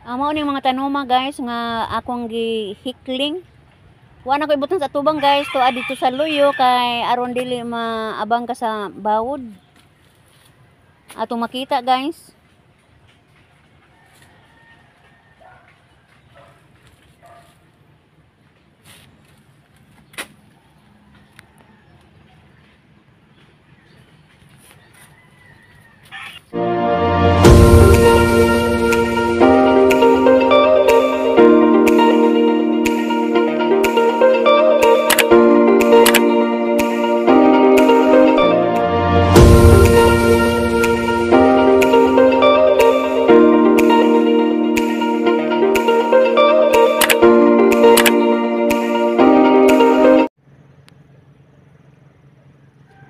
Mao ning mga tanoma guys nga akong gihikling. Wa na ko ibutang sa tubang guys, tuad dito sa luyo kay aron dili maabang ka sa bawod. Atong makita guys.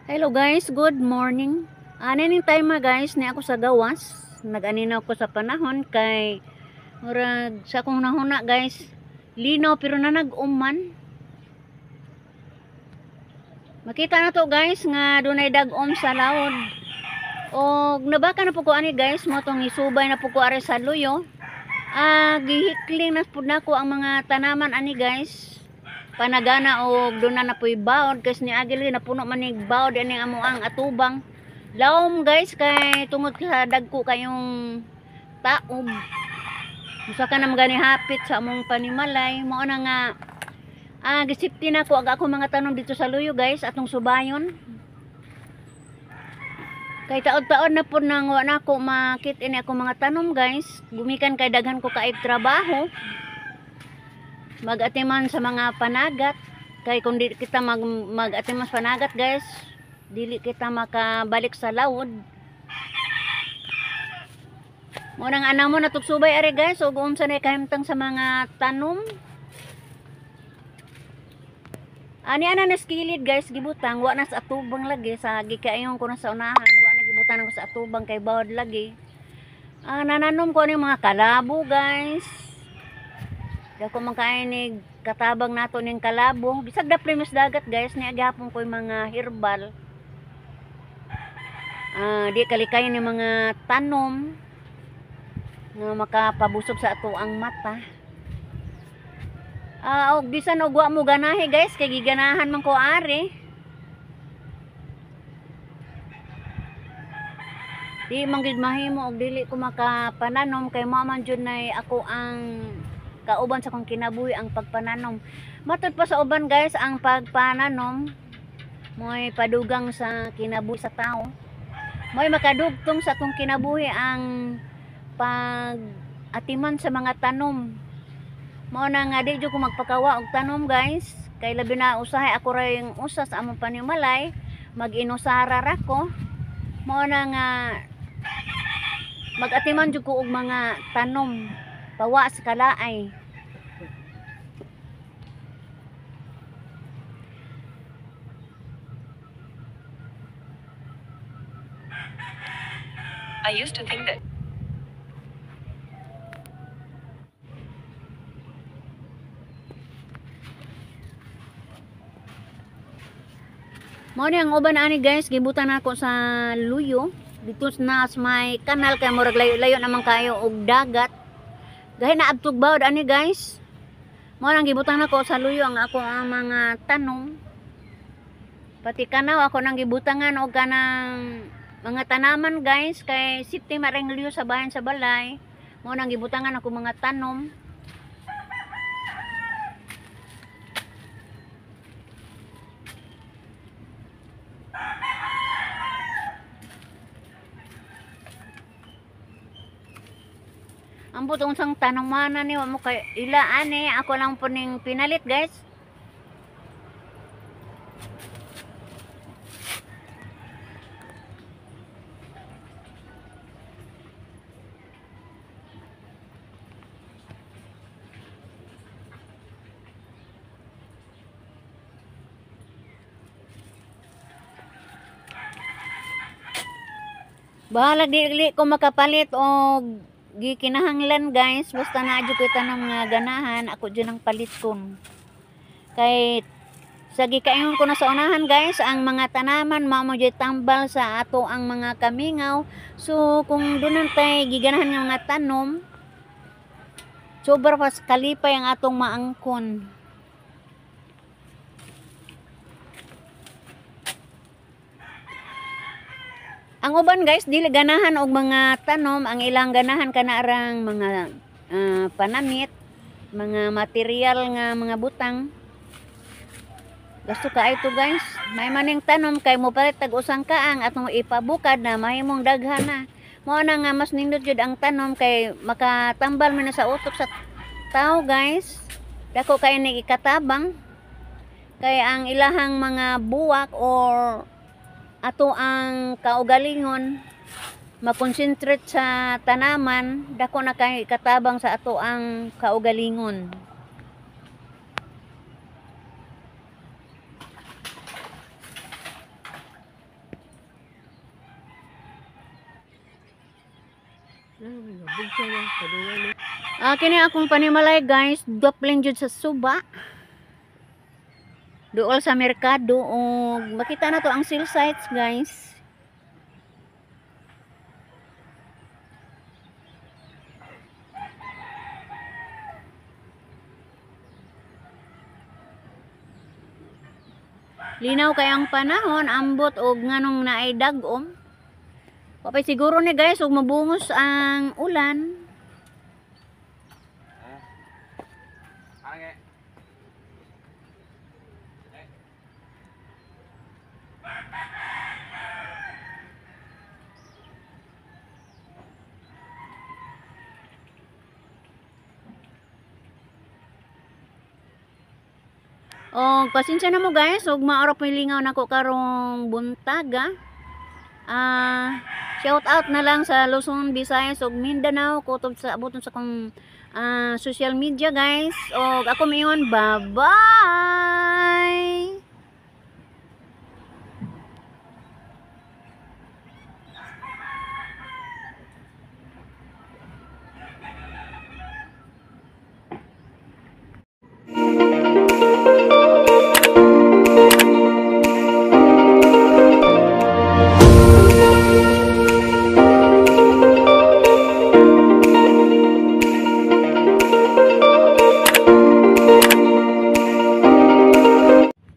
Hello guys, good morning. Ani ning time guys, ni ako sa gawas. Nag-aninaw ko sa panahon kay murag sa akong nahuna guys, linaw pero na nag-uman. Makita na to guys nga dunay dag-om sa laod. Og nabaka na po ko ani guys, mo tong isubay na po ko ari sa luyo. Gihikling na pud nako ang mga tanaman ani guys. Panagana og doon na napoy baod kasi ni agil napuno man ni baod ani amo ang atubang. Lawom guys kay tungod sa dagko kayong taob. Usa ka na magani hapit sa among panimalay mao na nga gisipti na ko ang ako mga tanom dito sa luyo guys atong subayon. Kay taod-taod na pud nang wa nako makit ini ako mga tanom guys. Gumikan kay daghan ko kaig trabaho. Mag-atiman sa mga panagat kay kung di kita mag-atiman sa panagat guys, dili kita makabalik sa lawod. Mo nang ana mo natugsubay ari guys og unsa na kahimtang sa mga tanom. Ani ana na skilid guys gibutang wa na sa atubang lagi sa gikayon ko na sa unahan, wa na gibutang ko sa atubang kay bawod lagi. Nananom ko ani mga kalabo guys. Dako man kaayo katabang nato ning kalabo. Bisag dapli mas dagat guys, ni agapon ko yung mga herbal. Di kalikay ni mga tanom nga makapabusog sa ato ang mata. Og bisan og wa mo ganahi guys, kay giganahan man ko ari. Di man gid mahimo og dili ko makapananom kay mao man jud nay ako ang kauban sa akong kinabuhi ang pagpananom. Matud pa sa uban guys, ang pagpananom mo'y padugang sa kinabuhi sa tao. Mo'y makadugtong sa akong kinabuhi ang pag-atiman sa mga tanom. Mao na nga di jud ko magpakawa og tanom guys, kay labi na usahay ako ra yung usa sa among panimalay, mag-inusara ra ko. Mao na nga mag-atiman jud ko og mga tanom pawa sa kalaay. I used to think that Mao ni ang uban ani guys, gibutan nako sa luyo dito na sa may kanal kay murag layo-layo naman kayo og dagat. Gahi na abtog bawod ani guys. Mao nang gibutan nako sa luyo ang ako ang mga tanom. Pati kanaw ako nang gibutangan og kanang mga tanaman guys kay safety mareng luyo sa bayan sa balay. Mao nang gibutangan ako mga tanom. Ambot unsang tanaman ni wa mo kay ila ani ako lang po ning pinalit guys. Bahalag dili ko makapalit og gikinahanglan guys, basta naa jud koy tanom nga ganahan, ako jud ang paliton. Kay sa gikaingon ko na sa unahan guys, ang mga tanaman mao mo jud tambal sa ato ang mga kamingaw. So kung dunan tay giganahan nga mga tanom, Sobra pas kalipay ang atong maangkon. Ang uban guys, dili ganahan og mga tanom, ang ilang ganahan kanarang mga panamit, mga material nga mga butang. Gasto ka ito guys. May maning tanom kay mo palit tag usang kaang atong ipabukad na mahimong daghan na. Mao na nga mas nindot jud ang tanom kay makatambal man na sa utok sa tao guys. Dako kay ni ikatabang kay ang ilahang mga buwak or ato ang kaugalingon makonsentrate sa tanaman, dako na kay ikatabang sa ato ang kaugalingon. Kini akong panimalay guys, dopling jud sa suba. Duol sa merkado og makita na to ang sale sites guys. Linaw kay ang panahon, ambot og nganong naay dag-om. Wapay siguro ni guys og mabungos ang ulan. Og pasensya na mo guys, og maarap may lingaw nako karong buntaga. Shout out na lang sa Luzon, Visayas ug Mindanao kutob sa abuton sa akong social media guys. Og ako mayon, bye-bye.